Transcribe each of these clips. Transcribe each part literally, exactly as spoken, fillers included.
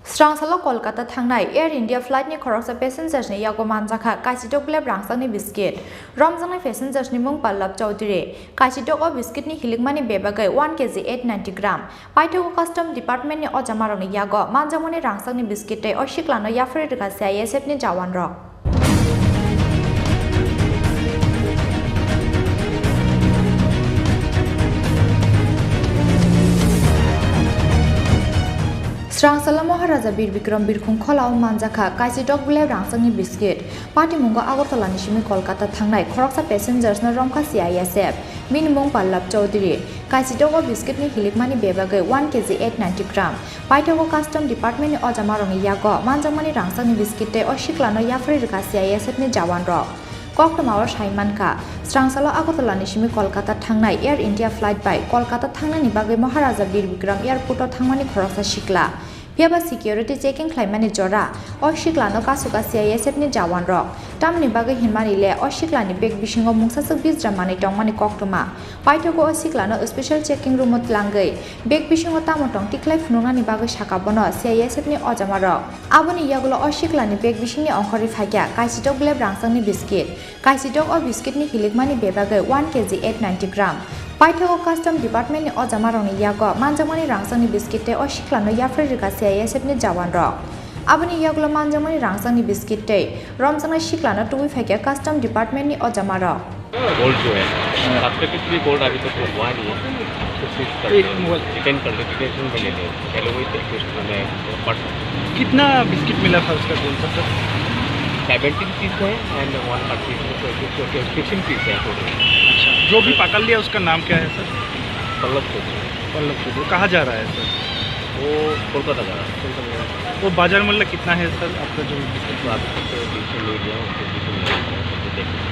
Srangsalo Kolkata thangnai Air India flight ni khoroksa passengers ni yago manjakha kaichidok blep rangchakni biscuit. Romjaknai passengers ni mung Pallab Chowdhury. Kaichidok o biscuit ni hilikmani bebagwi one K G eight ninety gram. Paithago Custom Department ni ojamarokni yago manjakmani rangchakni biscuit tei o siklano yapharwi rwkha C I S F ni jawan rok. Srangsalo Maharaja Bir Bikram Birkhung Kholao manjakha kaichidok blep rangchakni biscuit. Patimungo Agartala ni simi Kolkata thangnai khoroksa passengers no romkha C I S F. Bini mung Pallab Chowdhury. Kaichidok o biscuit ni hilikmani bebagwi one K G eight ninety gram. Paithago Custom Department ni ojamarokni yago manjakmani rangchakni biscuit tei o siklano yapharwi rwkha C I S F ni jawan rok. Koktwma o sai mankha, Srangsalo Agartala ni simi Kolkata thangnai Air India flight bai Kolkata thangnani bagwi Maharaja Bir Bikram Airport o thangmani khoroksa sikla. Phiyaba security checking khlaimani jora o siklano kasuka C I S F ni jawan rok. Tamoni bagwi hinmani le o siklani bag bisingo mungsaswk bijra manwi tongmani koktwma. Paithago o siklano special checking room o tlangwi bag bisingo tamo tong tikhlai phunuknani bagwi saka bono C I S F ni ojamarok. Aboni yagulo o siklani bag bisingni ongkhorwi phaikha kaichidok blep rangchakni biscuit. Kaichidok o biscuit ni hilikmani bebagwi one K G eight ninety gram. Paithago Custom Department ni ojamarokni yago manjakmani rangchakni biscuit tei o siklano yapharwi rwkha C I S F ni jawan rok. Aboni yagulo manjakmani rangchakni biscuit tei romjaknai siklano tubui phaikha Custom Department ni ojamarok. Gold जो है, सबसे कुछ भी गोल्ड अभी तक हुआ नहीं है। तो सीज कर एक दिया। मोबाइल। रिटर्न कर दे, रिटर्न कर लेते हैं। चलो, वही तो कुछ हमें पर्स कितना बिस्किट मिला था उसका गोल्ड का, सर? सेवनटीन पीस है and वन हंड्रेड पीस है, तो कुछ फिफ्टीन पीस है टोटल। अच्छा, जो भी पकड़ लिया उसका नाम क्या है, सर? पल्लव चौधरी। पल्लव चौधरी, कहाँ जा रहा है, सर? वो कोलकाता जा रहा है। कोलकाता जा रहा है। वो बाजार मूल्य कितना है, सर, आपका जो बिस्किट? तो आपको तो बीस में ले लिया, उसको बीस में ले लिया, तो देखिए।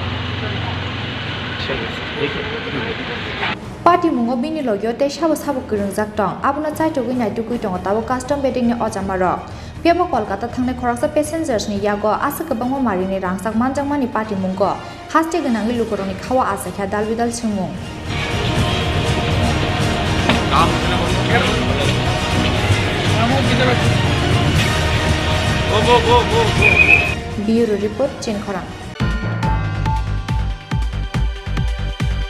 ठीक है, सर। ठीक है। Patimungo bini logio tei sabo sabo kwrwngjak tong, abono chaitugwi naitugwi tongo tabuk custom beding ni ojamarok. Phiyaba Kolkata thangnai khoroksa passengers ni yago aswk kwbangma marini rangchak manjakmani patimungo haste gwnangwi lukurokni khao achaikha dal bidal swngmung. Bureau Report, Chinkhorang.